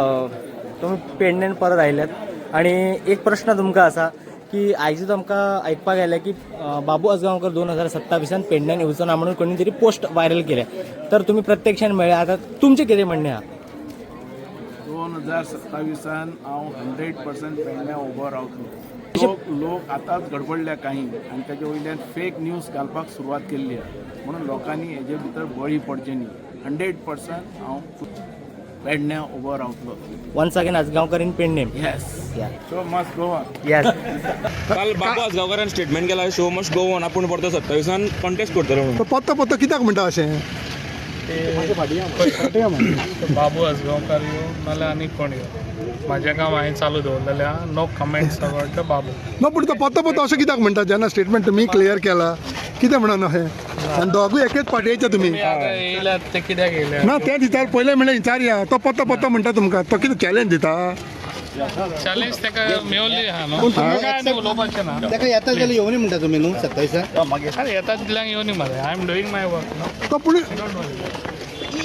तुमी पेडण्यान परत आयल्यात आणि एक प्रश्न तुमकां आसा की आयजूच आमकां आयकपाक आयलें की बाबू आजगांवकर 2027 पेडण्यान येवचो ना म्हणून कोणी तरी पोस्ट व्हायरल केल्या, तर तुमी प्रत्यक्षान मेळ्ळे, आतां तुमचें कितें म्हणणें आहा? 2027 हांव 100% पेडण्या उबो रावतलो. लोक आतांच गडबडल्या काही आनी तेजे वयल्यान फेक न्यूज घालपाक सुरवात केल्ली आहा, म्हणून लोकांनी हेजे भितर बळी पडचे न्ही. 100% हांव पेडण्या उबो रावतलो. Once again Ajgaonkar in Pedne. Yes, show must go on. Yes. काल बाबू आजगांवकारान स्टेटमेंट केला, शो मस्ट गो ऑन, आपूण परतो 27 कॉन्टेस्ट करतलो म्हणून. तो पत्तो पत्तो कित्याक म्हणटा अशें? बाबू आजगांवकार यो नाल्यार आनी कोण यो, म्हाजें काम हांवें चालू दवरलेलें आहा. No comments about the Babu. ना, पूण तो पत्तो पत्तो अशें कित्याक म्हणटा जेन्ना स्टेटमेंट तुमी क्लियर केला? कितें म्हणून अशें? आनी दोगूय एकेच पार्टीचे तुमी. तुमी आतां येयल्यात ते कित्याक येयल्यात? ना, तें दिता पयलें म्हणल्यार विचारया, तो पत्तो पत्तो म्हणटा तुमकां, तो कितें चॅलेंज दिता? चॅलेंज ताका मेवली आहा न्हू, काय आनी उलोवपाचें ना. ताका येता जाल्यार येवनी म्हणटा तुमी न्हू 27? अरे येता तितल्यांक येवनी मरे. I am doing my work न्हू. तो पूण don't worry.